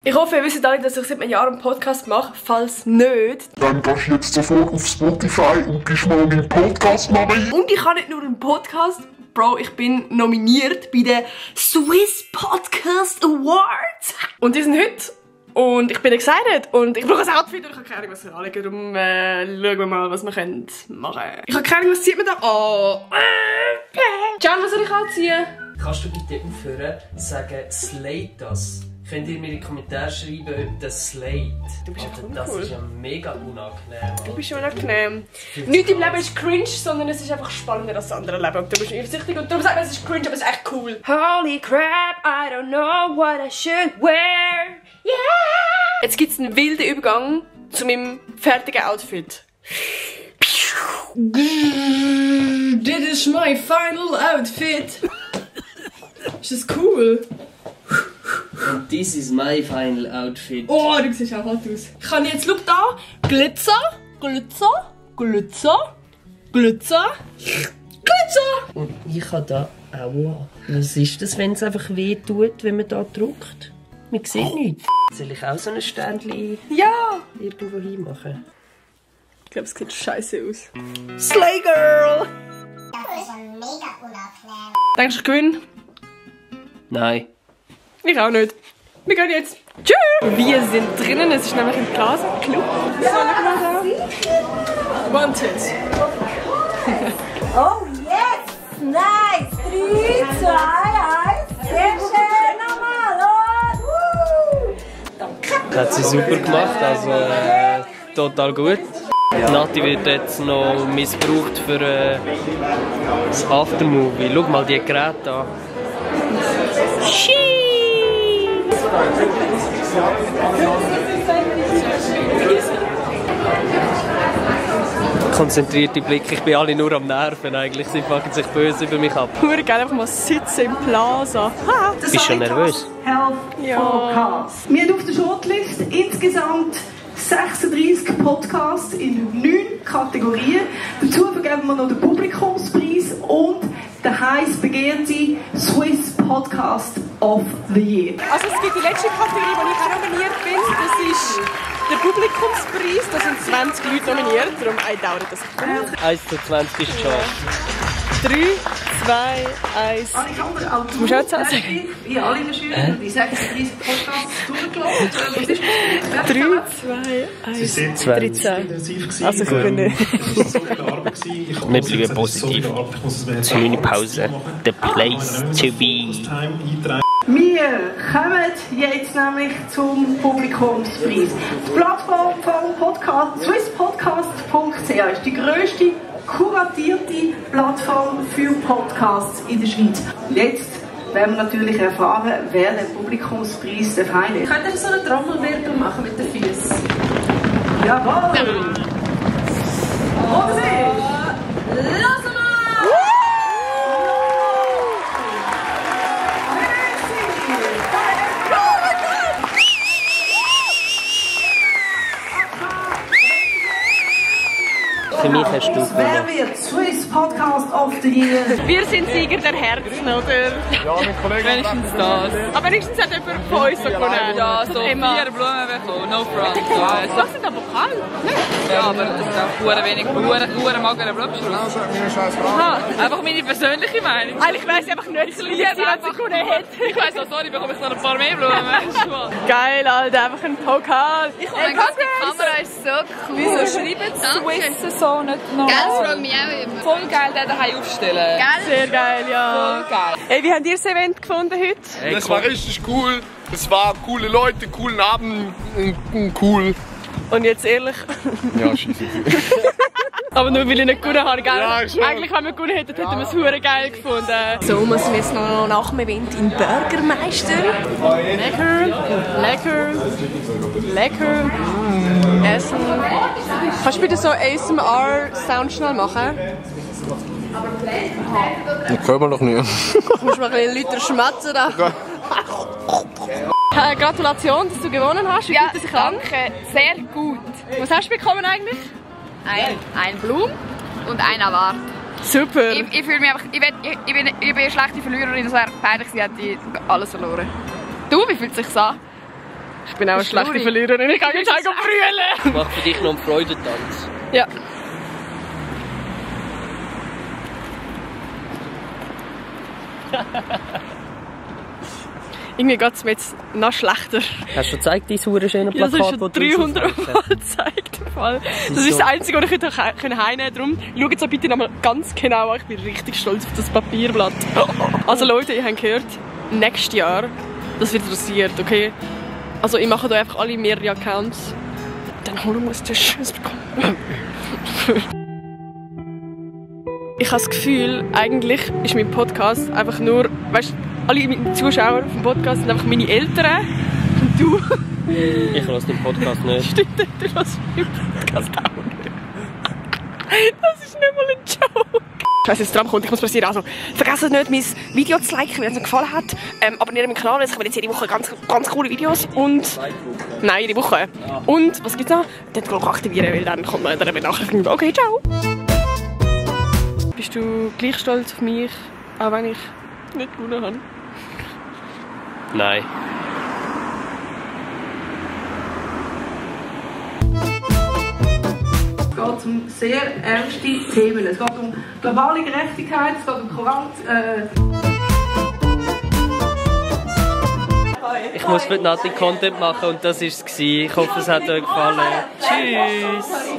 Ich hoffe, ihr wisst alle, dass ich seit einem Jahr einen Podcast mache. Falls nicht, dann gehst du jetzt sofort auf Spotify und gibst mal meinen Podcast mal rein. Und ich habe nicht nur einen Podcast, Bro, ich bin nominiert bei den Swiss Podcast Awards. Und die sind heute. Und ich bin excited. Und ich brauche ein Outfit und ich habe keine Ahnung, was ich anlege. Darum schauen wir mal, was wir machen können. Ich habe keine Ahnung, was zieht man da an? Can, was soll ich anziehen? Kannst du bitte aufhören zu sagen, slate das? Könnt ihr mir in die Kommentare schreiben, ob das slate? Du bist Alter, ja das cool. ist ja mega unangenehm. Du bist schon unangenehm. Nichts im Leben ist cringe, sondern es ist einfach spannender als das andere Leben. Und du bist irrsichtig und darum sagt man, es ist cringe, aber es ist echt cool. Holy crap, I don't know what I should wear. Yeah! Jetzt gibt es einen wilden Übergang zu meinem fertigen Outfit. This is my final outfit. Ist das cool? Und this is my final outfit. Oh, du siehst auch hot aus. Ich kann jetzt, schau da, Glitzer, Glitzer, Glitzer, Glitzer, Glitzer. Und ich habe da auch an. Was ist das, wenn es einfach weh tut, wenn man da drückt? Man sieht nichts. Soll ich auch so ein Ständchen Ja! irgendwo hinmachen? Ich glaube, es sieht scheiße aus. Slay Girl! Das ist ja mega unangenehm. Denkst du, ich gewinne? Nein. Ich auch nicht. Wir gehen jetzt. Tschüss! Wir sind drinnen, es ist nämlich im Plaza Club. Wanted. Oh yes! Nice! 3, 2, 1. Sehr schön nochmal. Und Hat sie super gemacht, also total gut. Nati wird jetzt noch missbraucht für das Aftermovie. Schau mal die Geräte an. Konzentrierte Blick, ich bin alle nur am Nerven eigentlich, sie fucken sich böse über mich ab. Pur geil, einfach mal sitzen im Plaza. Ha. Bist du schon nervös? Health Ja. Forecast. Wir haben auf der Shortlist insgesamt 36 Podcasts in 9 Kategorien. Dazu vergeben wir noch den Publikumspreis und den heiß begehrten Swiss Podcast of the Year. Also es gibt die letzte Kategorie, wo ich auch nominiert bin. Das ist der Publikumspreis. Da sind 20 Leute nominiert, darum dauert das. 1 zu 20 ist die Chance. 3, 2, 1. Alexander, auch du musst auch sagen. wie alle in der Jury, die 36 Podcasts durchgelassen. Was ist das? 3, 2, 1. 13. Also ich bin nicht. Wir bleiben positiv. Zu meine Pause. The place to be. Wir kommen jetzt nämlich zum Publikumspreis. Die Plattform vom Podcast swisspodcast.ch ist die grösste kuratierte Plattform für Podcasts in der Schweiz. Jetzt werden wir natürlich erfahren, wer den Publikumspreis erhält. Könnt ihr so eine Trommelwirbel machen mit den Füßen? Jawohl! Und es ist... Lass mal! Für mich hast du Wer gewonnen. wird Swiss Podcast of the Year? Wir sind Sieger der Herzen, oder? Ja, mein Kollege. Wenigstens das. Aber wenigstens hat jemand von uns so gewonnen. Ja, so 4 Emma. Blumen bekommen, no front. So, Das sind aber kalt. ja, aber das ist auch hure wenig, hure magerer Blutschluss. Aha. Einfach meine persönliche Meinung. Eigentlich weiss ich einfach nicht, wie sie gewonnen hat. Ich weiss auch, sorry, bekomme ich noch ein paar mehr Blumen. Geil, Alter, einfach ein Pokal. Oh mein Gott, die Kamera ist so cool. Wieso schreiben Swiss so nicht noch? Gell, das fragt mich auch immer. Voll geil, den daheim aufstellen. Gell? Sehr geil, ja. Voll geil. Ey, wie habt ihr das Event gefunden heute? Das war richtig cool. Es war coole Leute, coolen Abend, cool. Und jetzt ehrlich, Ja, scheiße. aber nur weil ich nicht gewonnen habe, gell? Ja, schon. Eigentlich, wenn wir gewonnen hätten, hätten wir es hure geil gefunden. So, wir sind jetzt noch nach dem Event in Burgermeister. Lecker, lecker. Essen. Kannst du bitte so ASMR-Sound schnell machen? Das können wir noch nicht. Du musst mal ein bisschen lauter schmatzen da. Gratulation, dass du gewonnen hast. Wie fühlt es sich an? Danke, sehr gut. Was hast du bekommen eigentlich? Ein Blum und ein Award. Super. Ich fühle mich einfach, ich bin eine schlechte Verliererin, das wäre peinlich, sie hätte alles verloren. Du, wie fühlt es sich an? Ich bin auch eine schlechte Verliererin, ich kann jetzt einfach brüllen. Ich mache für dich noch einen Freudentanz. Ja. Irgendwie geht es mir jetzt noch schlechter. Hast du gezeigt, dein hure schöne Ja, Plakat, das ist 300 Mal gezeigt. Das ist das Einzige, was ich heute heimnehmen konnte. Darum schaut es bitte nochmal ganz genau an. Ich bin richtig stolz auf das Papierblatt. Also Leute, ihr habt gehört, nächstes Jahr, das wird rasiert, okay? Also ich mache da einfach alle mehrere Accounts. Dann holen wir uns den Schuss bekommen. Ich habe das Gefühl, eigentlich ist mein Podcast einfach nur, weißt du, alle meine Zuschauer vom Podcast sind einfach meine Eltern und du. Ich höre den Podcast nicht. Stimmt, du hörst den Podcast auch nicht. Das ist nicht mal ein Joke. Ich weiss, jetzt dran kommt, ich muss passieren. Also, vergesst nicht, mein Video zu liken, wenn es euch gefallen hat. Abonniert meinen Kanal, es kommen jetzt jede Woche ganz coole Videos. Und... Nein, jede Woche. Und, was gibt's noch? Den Glocke aktivieren, weil dann kommt noch eine Benachrichtigung. Okay, ciao. Bist du gleich stolz auf mich, auch wenn ich nicht gewonnen habe? Nein. Es geht um sehr ernste Themen. Es geht um globale Gerechtigkeit, es geht um Ich muss mit Nati Content machen und das war es. Ich hoffe, es hat euch gefallen. Tschüss!